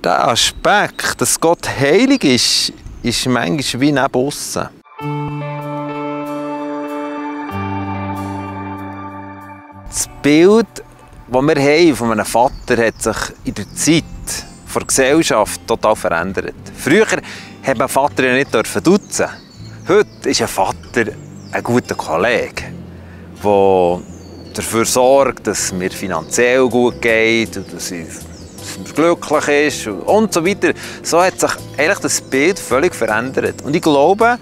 der Aspekt, dass Gott heilig ist, ist manchmal wie neben aussen. Das Bild, das wir haben von einem Vater, hat sich in der Zeit der Gesellschaft total verändert. Früher durfte ein Vater ja nicht duzen. Heute ist ein Vater ein guter Kollege, der dafür sorgt, dass es mir finanziell gut geht, dass man glücklich ist und so weiter. So hat sich eigentlich das Bild völlig verändert. Und ich glaube,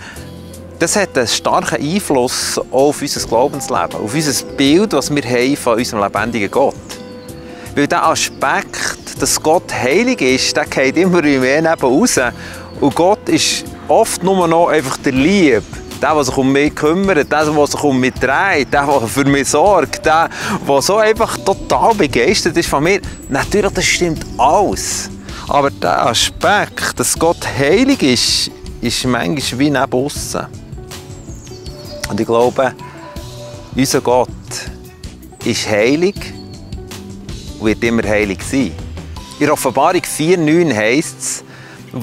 das hat einen starken Einfluss auf unser Glaubensleben, auf unser Bild, das wir haben von unserem lebendigen Gott. Weil der Aspekt, dass Gott heilig ist, der geht immer mehr neben raus. Und Gott ist oft nur noch einfach der Liebe. Der sich um mich kümmert, der sich um mich dreht, der für mich sorgt, der so einfach total begeistert ist von mir. Natürlich, das stimmt alles. Aber der Aspekt, dass Gott heilig ist, ist manchmal wie neben aussen. Und ich glaube, unser Gott ist heilig und wird immer heilig sein. In Offenbarung 4,9 heisst es,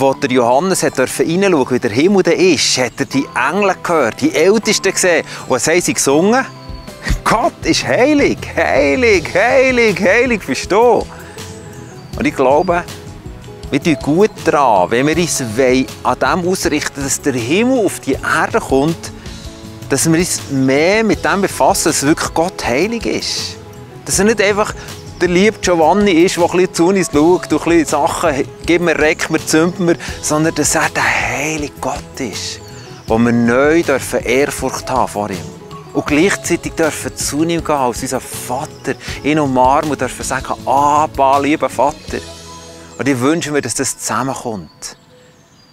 als der Johannes hineinschauen durfte, wie der Himmel ist, hat er die Engel gehört, die Ältesten gesehen. Und was haben sie gesungen? Gott ist heilig, heilig, heilig, heilig, verstehst du? Und ich glaube, wir tun gut daran, wenn wir uns an dem ausrichten, dass der Himmel auf die Erde kommt, dass wir uns mehr mit dem befassen, dass wirklich Gott heilig ist. Dass er nicht einfach der liebe Giovanni ist, der ein bisschen zu uns schaut und ein bisschen Sachen gibt mir, reckt mir, zündet mir, sondern dass er der heilige Gott ist, wo wir neu Ehrfurcht haben vor ihm. Und gleichzeitig dürfen zu ihm gehen als unser Vater, ihn umarmen und dürfen sagen, Abba, lieber Vater. Und ich wünsche mir, dass das zusammenkommt.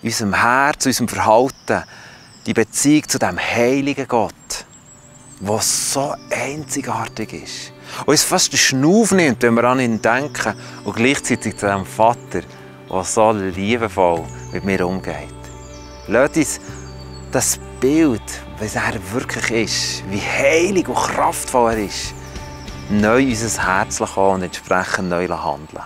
In unserem Herz, in unserem Verhalten, die Beziehung zu dem heiligen Gott, der so einzigartig ist. Und uns fast den Schnuff nimmt, wenn wir an ihn denken. Und gleichzeitig zu dem Vater, der so liebevoll mit mir umgeht. Lasst uns das Bild, wie er wirklich ist, wie heilig und kraftvoll er ist, neu in unser Herz kommen und entsprechend neu handeln.